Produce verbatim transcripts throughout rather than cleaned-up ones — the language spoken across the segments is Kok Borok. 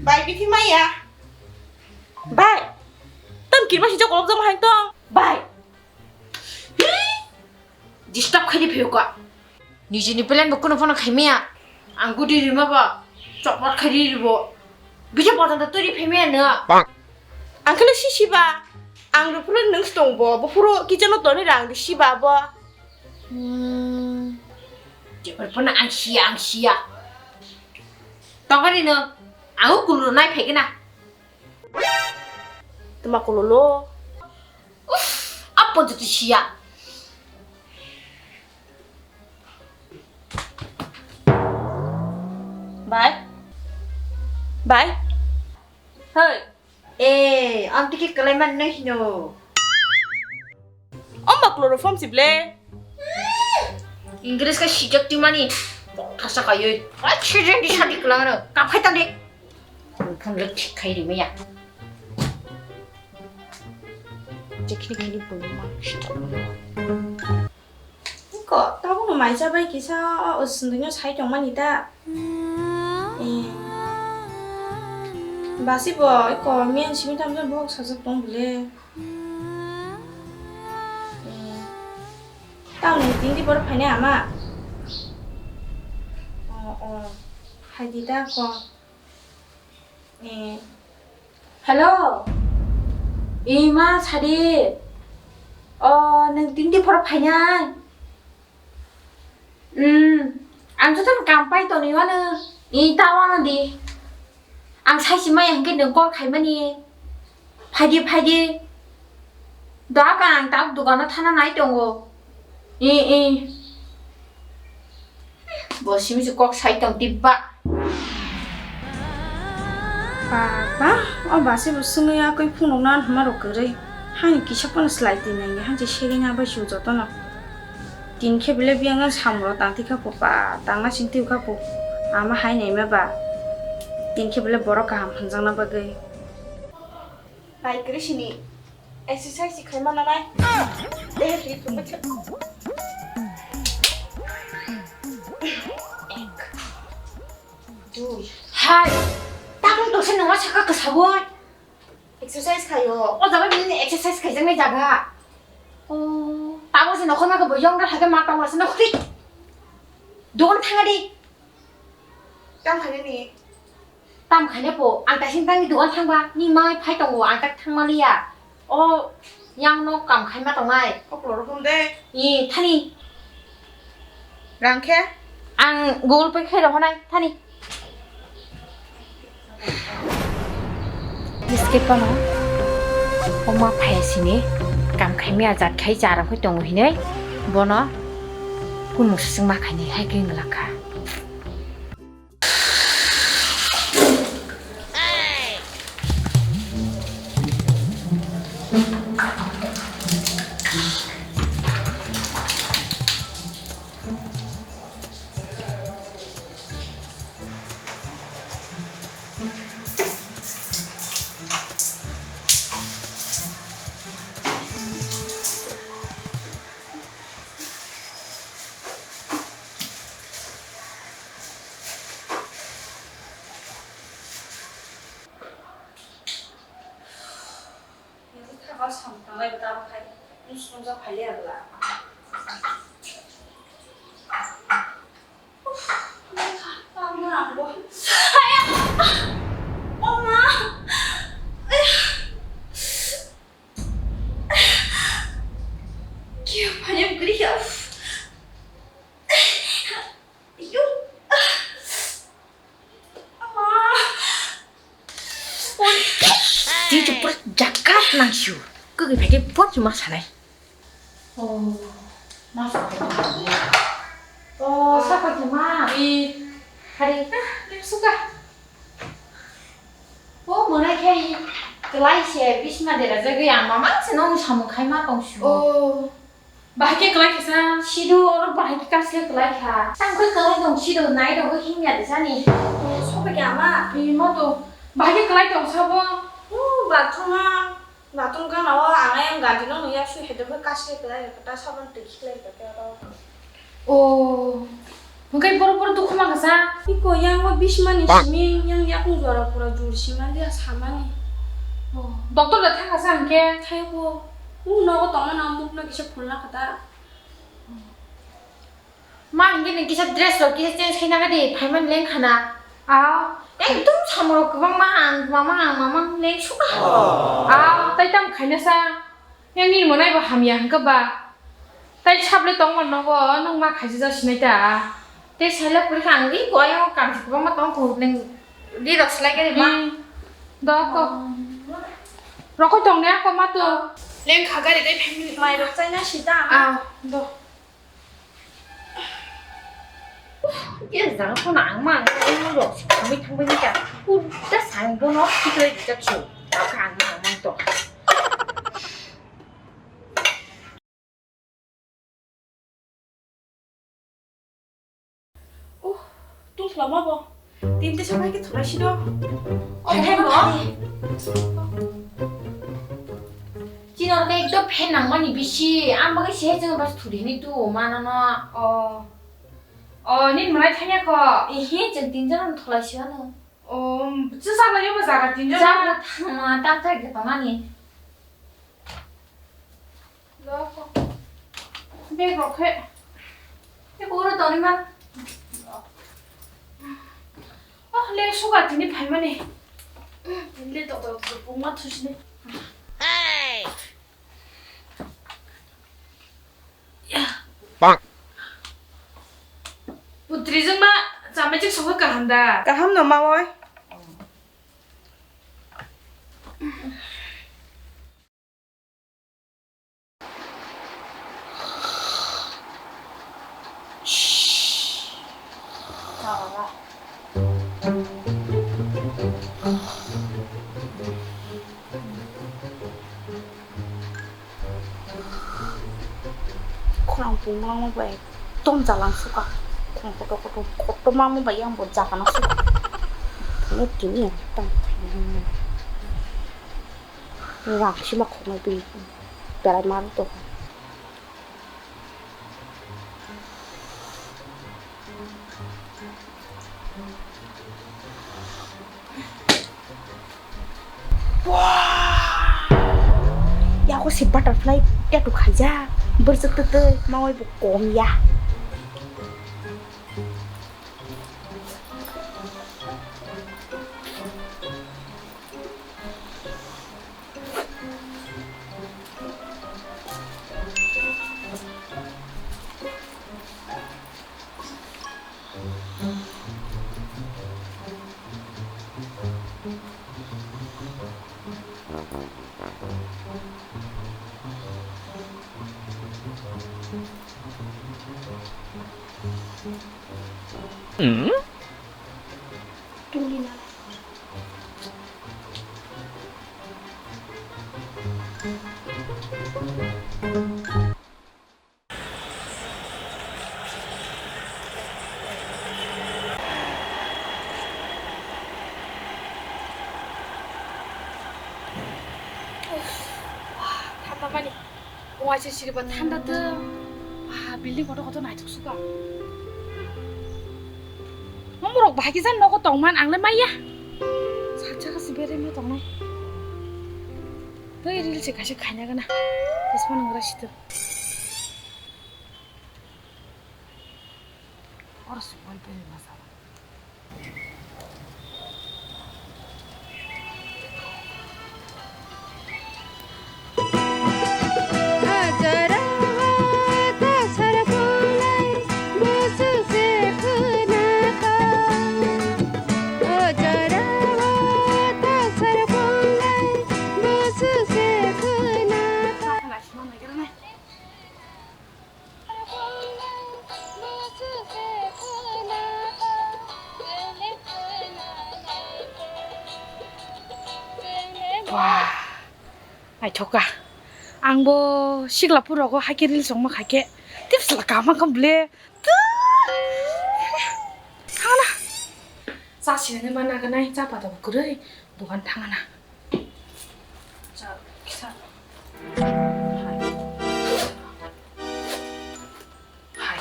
Bai, bithi maya. Bai. Tam kirma sijak kolok jama hai tong. Bai. Disturb khaidi phiyuka. Nijini plan bo kuno phano khaimaya. Ang gudi rima ba. Chokmat khaidi ribo. Bithi botol da turi phaimaya no. Ang khalo sisi ba. Ang rupuro nung stong bo. Bufuro kitchen o toni rang di siba bo. Hmm. Jepar phano ang siya, ang siya. Tokari no. Ang kulur nai phegena. Tuma kulolo. Uff, apo jutu siya. Bai. Bai. Hei. Eh, amtiki kalai man no hino. Omba chloroform si ble. English ka sijak ti mani. Thasa kayoi. Ai, children di sadi kalangano. Kaphai tandi. Phone le thik khai ri maya. Jekni khai ri phone ma. Ko, tabuk no maisa bai kisa o sundino sai tong mani ta. Eh. Basi bo, ko miyan simi tam jang bohok sajak tong bile. Eh. Tao ni tindi bor phainai ama. Oh, oh. Hai di ta ko. Eh. Hello. Ima sadi. Oh, nang tindi bor phainai. Hmm, ang jotono kam pai toni wano, i ta wano di. Ang saisi maya hingke nung call khaimani. Phaidi, phaidi. Da ka ang tak dogano thana nai tongo. I, i. Bo simi se kok sai tong tibba. Papa, o basi bo swnwi a kwi phunukna hwnma rok kwrwi. Hani kisa phano slai twi nangya, hanchi segwi na bai su jotono. Tin khe bile biyang ang samro tang tikha pu pa, tangna sing twi kha pu. Ama hai naima ba. Tin khe bile borok kaham hwnjakna bagwi. Bai kwrwi sini exercise khai manna nai. Dehe twi phunukha. Ek. Dui. Hai. Takung tongse nangma saka kwsaboi. Exercise khaio. O jaga bini exercise khaijaknai jaga. Oh, tamo se nokhorma khe bo yong da hake ma tongla se nokhri. Dogan thanga di. Tam khainani. Tam khaina po, ang taising tangni dogan thangba, ni mai phai tongo, ang tak thangma liya. O, yang no kam khaima tongnai. Oklo rohom de. I, thani. Rang khe? Ang Google Pay khe rohonai, thani. Biskit bono oma phai sini kam khaimya jat khai charam khai tongo hinui bono kun mung sising ma khainai hai khe wng langkha. Thabar samung tanglai bo tabuk hai, nung sumjak phai liya bwla. Uff, tamo ang bo. Aya! O ma! Aya! Khe phai kwrwi kha, uff. Yu. Ama. Tini pura jakat nang siu. Kau kau pakai pot cuma sanai. Oh, masa. Oh, siapa cuma? I. Hari. Ah, lip suka. Oh, mana kai. Kelai se bisma dera jaga yang mama se nong samu kai ma tong su. Oh. Bahai khe kwlai kha sa? Sidu oro bahai khe kasle kwlai kha. Tang khe kwlai tong sidu nai rok himya de sani. Sobe khe ama? Bima to. Bahai khe kwlai tong sabo. O bathroom a, bathroom gana o ang ayang ganti no ya su hedo khe kasle kwlai kha ta sabon twi khiklai kha khe oro. O. Hwnkhe borok borok dukhu mankha sa? Iko yang o bismani simi yang yakung jora pura jur sima dia samani. Oh, doctor da thangkha sa hwnkhe? Thaibo. U nogo tongmani mukno kisa phulna kha ta. Ma hwnkhe nini kisa dress rok kisa change khaina kha di, phaimani leng khana. Ah. Ekdom samung rok kwbangma ang, mama ang, mama ang leng sukha. Ah, tai tamo khaina sa? Yang nini mwnai bo hamya hwnkhe ba? Tai saple tongma nogo, nwng ma khaijak sinai ta. Tei sailak kwrwi kha ang, ri ko ayang o kamchi kwbangma tong kho, nwng ri rok slai khe ma. Hmm. Do ko. Rokoi tong ne ako ma to. Leng kha gari dai family. Mai rok chaina sita. Ah, do. Ke jaga phone ang ma ang rok si khamwi thangbai ni ka. Uda sang bono tikrai dijak su. Ka ang ma ang to. Uh, tungkhlama bo. Tinta sabai ke thulai si do. Oh, hai bo. Chini orok ekdom fan nangmani bisi. Ang bagwi se chwng bas thudi ni tu mano no. Oh. Oh, nini mwnai thanya ko. Ehe, chwng tinjon thulai si ano. Oh, chwsa lai yo ba jaga tinjon. Jaga thangma, tak tak de tongani. Bag rok khe. Bag oro tongwi man. Oh, le sugar tini phaimani. Le tok tok tok pungma thusini. Putri jwng ma chamai chik sokha kaham da? Kaham no ma oi. Khorang pungmang bai ekdom jalang suka. Khorang kotor kotor kotor mang bai yang bo jaga nang suka. Tini tini yang tang. Rang sima khorang pi berai mar to. Yago se butterfly tattoo khaijak, bwrwswk twtwi mawai bo kom ya. Uff, wah, thanda mani. Wah, se siriba thanda tong. Wah, building kotor kotor naithok suka. Mamurok bahai kisa nogo tongman, ang le maya. Saksa kasi berema tongnai. Tei reel se kaisa khaina gana. Tesma nang rasi to. Oro sumai tei masa. Wah, naithoka. Ang bo sikla puro go haikhe reels rok ma khaikhe. Tips la kama kam ble. Thana. Cha sinani mana ganai cha pada bo kwrwi. Dogan thangana. Cha, kisa. Hai. Hai.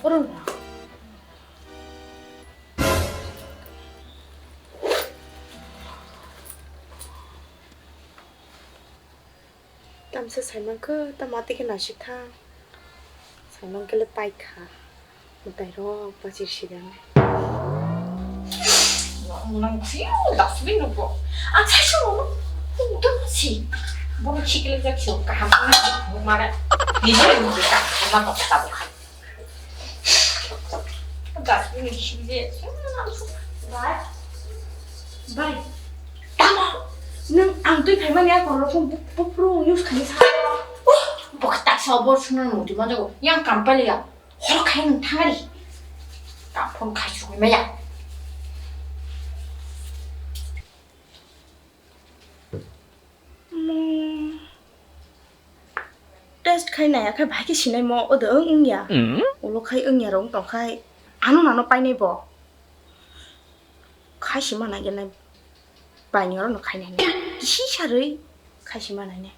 Oro. Tamsa saimankha, tamo tei khe naisik kha. Saimankhe le paikha. Mwtai rok bachir sidang. Nang khuyung dustbin nugo. Ang sai sung no. Dum si. Bono chikle jak si kaham na mare. Nijini mukhe kaham na tabuk khai. Dustbin ni sibide. Bai. Bai. Tamo. Nwng ang twi phaimani a korokno bu-, buphuru use khainai sa. Oh, bo tak sa bo sunan muti ma jago. Yang kampali ya. Hor khai nwng thangari. Kaphun khai sugui maya. Mo test khai naiya khai bahai khe sinai mo odo wng wngya. Ulo khai wngya rok wng tong khai ano nano painai bo. Khai sima nai genai bai ni oro no khai nai nai. Kisi sarui khai sima nai nai.